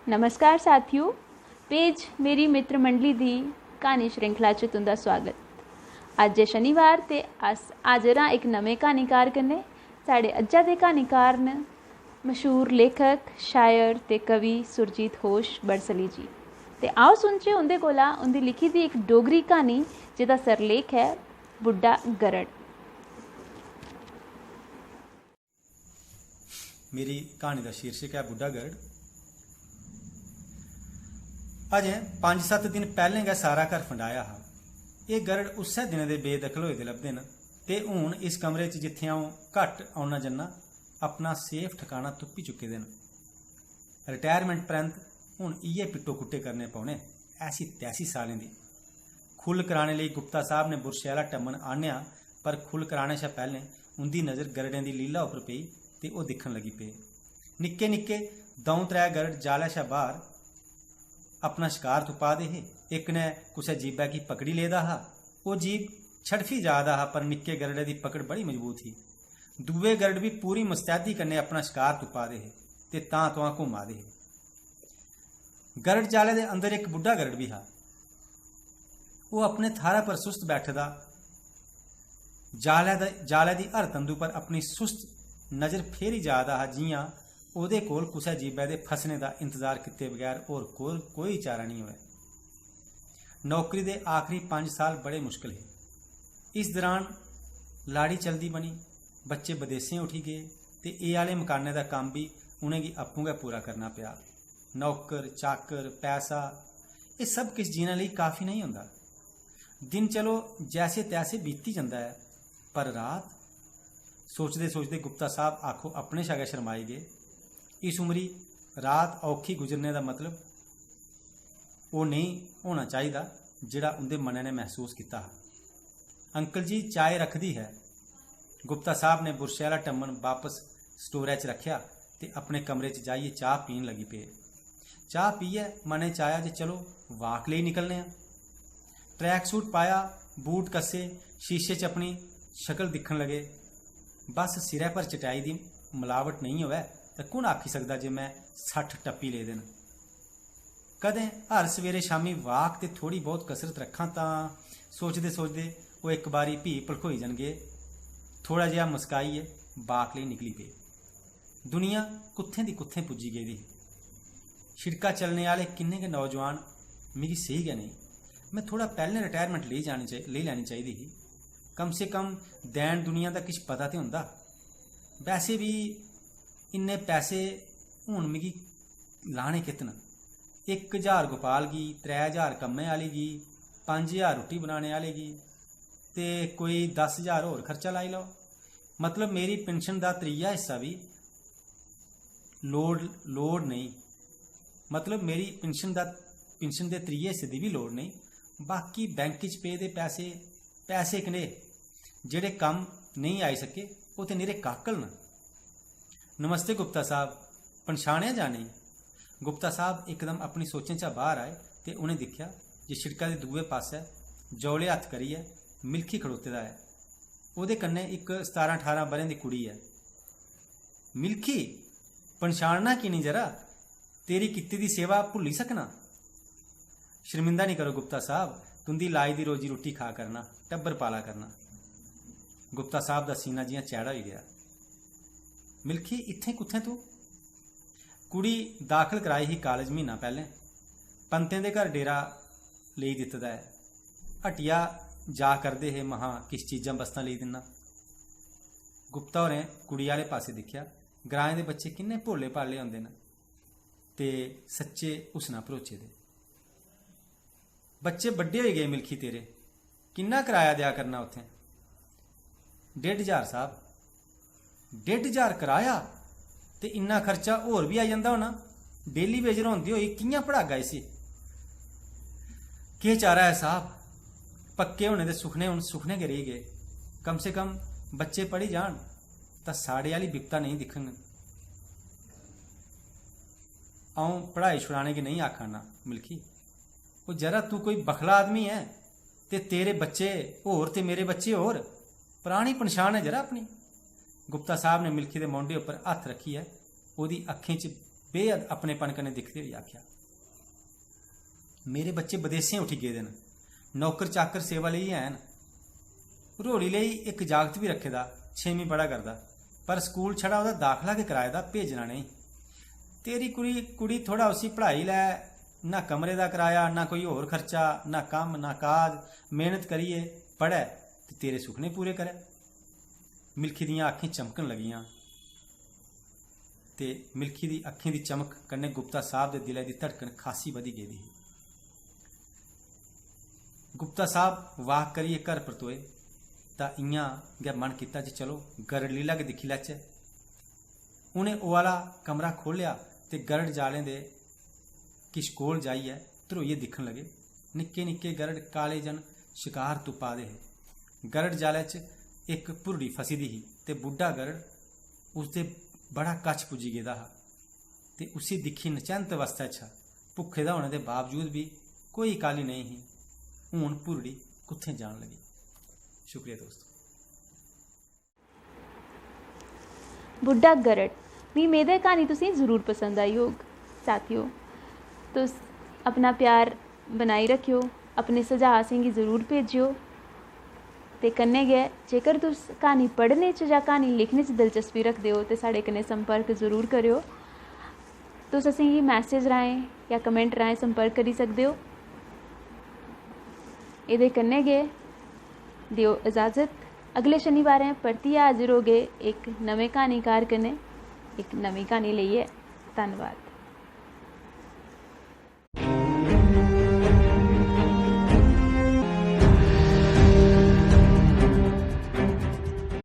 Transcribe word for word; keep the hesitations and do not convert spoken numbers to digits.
नमस्कार साथियो, पेज मेरी मित्र मंडली दी क्हानी श्रृंखला च तुं'दा स्वागत। अज्ज ऐ शनिवार ते अस हाजर आं इक नमें क्हानीकार कन्नै। साढ़े अज्जा दे क्हानीकार न मशहूर लेखक, शायर ते कवि सुरजीत होश बड़सली जी। ते आओ सुनचै उं'दे कोला उं'दी लिखी दी इक डोगरी क्हानी, जेह्दा सरलेख ऐ बुड्ढा गरड़। मेरी क्हानी दा शीर्षक ऐ बुड्ढा गरड़। अजें पंज सत्त दिन पैह्लें गै सारा घर फंडाया हा। एह् गरड़ उस्सै दिनै दे बेदखल होए दे लभदे न ते हून इस कमरे च जित्थै अ'ऊं घट्ट औना जन्ना, अपना सेफ ठकाना तुप्पी चुके दे न। रिटायरमेंट परैंत हून इ'यै पिट्टो कुट्टे करने पौने, ऐसी तैसी सालें दी। खु'ल्ल कराने लेई गुप्ता साहब ने बुरशै आह्ला टम्मन आह्नेआ, पर खु'ल्ल कराने शा पैह्लें उं'दी नजर गरड़ें दी लीला उप्पर पेई ते ओह् दिक्खन लगी पे। निक्के निक्के द'ऊं त्रै गरड़ जालै शा बाह्र अपना शकार तुप्पा दे हे। इक ने कुसै जीबै गी पकड़ी लेदा हा। ओह् जीब छड़फी जा दा हा, पर निक्के गरड़े दी पकड़ बड़ी मजबूत ही। दूए गरड़ बी पूरी मुस्तैदी कन्नै अपना शकार तुप्पा दे हे ते तां तुआं घुम्मा दे हे। गरड़ जालै दे अंदर इक बुड्ढा गरड़ बी हा। ओह् अपने थाह्रै पर सुस्त बैठे दा, जालै दा जालै दी हर तंदू पर अपनी सुस्त नजर फेरी जा दा हा, जि'यां ओह्दे कोल कुसै जीबै दे फसने दा इंतजार कीते बगैर होर कोई कोई चारा नेईं होऐ। नौकरी दे आखरी पंज साल बड़े मुश्कल हे। इस दरान लाड़ी चलदी बनी, बच्चे बदेसें उठी गे ते एह् आह्ले मकानै दा कम्म बी उ'नेंगी आपूं गै पूरा करना पेआ। नौकर, चाकर, पैसा, एह् सब किश जीने लेई काफी नेईं होंदा। दिन चलो जैसे तैसे बीती जंदा ऐ, पर रात, सोचदे सोचदे गुप्ता साहब आखो अपने शा गै शरमाई गे। इस उमरी रात औखी गुजरने दा मतलब ओह् नेईं होना चाहिदा जेह्ड़ा उं'दे मनै ने मसूस कीता हा। "अंकल जी, चाय रखदी है।" गुप्ता साहब ने बुरशे आह्ला टम्मन बापस स्टोरै च रक्खेआ ते अपने कमरे च जाइयै चाह् पीन लगी पे। चाह् पीयै मनै च आया जे चलो, वाक लेई निकलने आं। ट्रैक सूट पाया, बूट कस्से, शीशे च अपनी शकल दिक्खन लगे। बस सिरै पर चटाई दी मलावट नेईं होऐ तां कु'न आखी सकदा जे में सट्ठ टप्पी लेदे न। कदें हर सवेरे शामीं वाक ते थोह्ड़ी बहुत कसरत रक्खां तां सोचदे सोचदे ओह् इक बारी फ्ही भलखोई जनगे। थोह्ड़ा जेहा मुस्काइयै वाक लेई निकली पे। दुनिया कुत्थें दी कुत्थें पुज्जी गेदी ही। शिड़का चलने आह्ले किन्ने गै नौजवान मिगी सेही गै नेईं। में थोह्ड़ा पैह्लें रिटायरमेंट लेई जानी चाही लेई लैनी चाहिदी ही। कम से कम दैन दुनिया दा किश पता ते होंदा। वैसे बी इन्ने पैसे हून मिगी लाने कित न? इक ज्हार गोपाल गी, त्रै ज्हार कम्मै आह्ली गी, पंज ज्हार रुट्टी बनाने आह्ले गी ते कोई दस ज्हार होर खर्चा लाई लैओ। मतलब मेरी पिन्शन दा त्रीया हिस्सा बी लोड़ लोड़ नेईं। मतलब मेरी पिन्शन दा पिन्शन दे त्रीये हिस्से दी बी लोड़ नेईं। बाकी बैंक च पेदे पैसे, पैसे कनेह् जेह्ड़े कम्म नेईं आई सके, ओह् ते निरे काकल न। "नमस्ते गुप्ता साहब, पन्छानेआ जां नेईं?" गुप्ता साहब इकदम अपनी सोचें चा बाह्र आए ते उ'नें दिक्खेआ जे शिड़का दे दूए पासै जौले हत्थ करियै मिल्खी खड़ोते दा ऐ। ओह्दे कन्नै इक सतारां ठारां ब'रें दी कुड़ी ऐ। "मिल्खी, पन्छानना की निं जरा? तेरी कीती दी सेवा भुल्ली सकना?" "शर्मिंदा निं करो गुप्ता साहब, तुं'दी लाई दी रोजी रुट्टी खा करना, टब्बर पाला करना।" गुप्ता साहब दा सीना जि'यां चैड़ा होई गेआ। "मिल्खी, इत्थें कुत्थें तूं?" "कुड़ी दाखल कराई ही कालेज म्हीना पैह्लें। पंतें दे घर डेरा लेई दित्ते दा ऐ। हट्टिया जा करदे हे, महां किश चीजां बस्तां लेई दिन्ना।" गुप्ता होरें कुड़ी आह्ले पासै दिक्खेआ। ग्राएं दे बच्चे किन्ने भोले भाले होंदे न ते सच्चे हुस्ना भरोचे दे। "बच्चे बड्डे होई गे मिल्खी तेरे, किन्ना कराया देआ करना उत्थें?" "डेढ़ ज्हार साहब।" "डेढ़ ज्हार कराया ते इन्ना खर्चा होर बी आई जंदा होना? डेली वेजर होंदे होई कि'यां पढ़ागा इसी?" "केह् चारा ऐ साहब, पक्के होने दे सुखने हून सुखने गै रेही गे। कम से कम बच्चे पढ़ी जान तां साढ़े आह्ली बिपता नेईं दिक्खङन।" "अ'ऊं पढ़ाई छुड़ाने गी नेईं आखा ना मिल्खी, ओह् जरा तूं कोई बखला आदमी ऐ ते तेरे बच्चे होर ते मेरे बच्चे होर। परानी पन्छान ऐ जरा अपनी।" गुप्ता साहब ने मिल्खी दे मौंढे उप्पर हत्थ रक्खियै ओह्दी अक्खें च बेहद अपनेपन कन्नै दिखदे होई आखेआ, "मेरे बच्चे बदेसें उठी गेदे न, नौकर चाकर सेवा लेई हैन। भरोड़ी लेई इक जागत बी रक्खे दा, छेमीं पढ़ा करदा, पर स्कूल छड़ा ओह्दा दाखला गै कराए दा, भेजना नेईं। तेरी कुड़ी, कुड़ी थोड़ा उसी पढ़ाई लै, ना कमरे दा कराया, ना कोई होर खर्चा, ना कम्म, ना काज, मेहनत करियै पढ़ै ते तेरे सुखने पूरे करै।" मिल्खी दियां अक्खीं चमकन लगियां ते मिल्खी दी अक्खीं दी चमक कन्नै गुप्ता साहब दे दिलै दी धड़कन खासी बधी गेदी ही। गुप्ता साहब वाक करियै घर परतोए तां इ'यां गै मन कीता जे चलो गरड़ लीला गै दिक्खी लैचै। उ'नें ओह् आह्ला कमरा खोह्लेआ ते गरड़ जालें दे किश कोल जाइयै ध्रोइयै दिक्खन लगे। निक्के निक्के गरड़ काले जन शकार तुप्पा दे हे। गरड़ जालै च इक भुरड़ी फसी दी ही ते बुड्ढा गरड़ उसदे बड़ा कच्छ पुज्जी गेदा हा ते उसी दिक्खी नचैंत अवस्था च हा। भुक्खे दा होने दे बावजूद बी कोई काह्ली नेईं ही। हून भुरड़ी कुत्थें जान लगी? शुक्रिया दोस्तो। बुड्ढा गरड़। मी मेद ऐ क्हानी तुसें गी जरूर पसंद आई होग। साथियो, तुस अपना प्यार बनाई रक्खेओ, अपने सुझाऽ असेंगी जरूर भेजेओ। ते कन्नै गै जेकर तुस क्हानी पढ़ने च जां क्हानी लिखने च दिलचस्पी रखदे ओ ते साढ़े कन्नै संपर्क जरूर करेओ। तुस असेंगी मैसेज राहें जां कमेंट राहें संपर्क करी सकदे ओ। एह्दे कन्नै गै देओ इजाजत। अगले शनिवारें परतियै हाजिर होगे इक नमें क्हानीकार कन्नै, इक नमीं क्हानी लेइयै। धन्नवाद।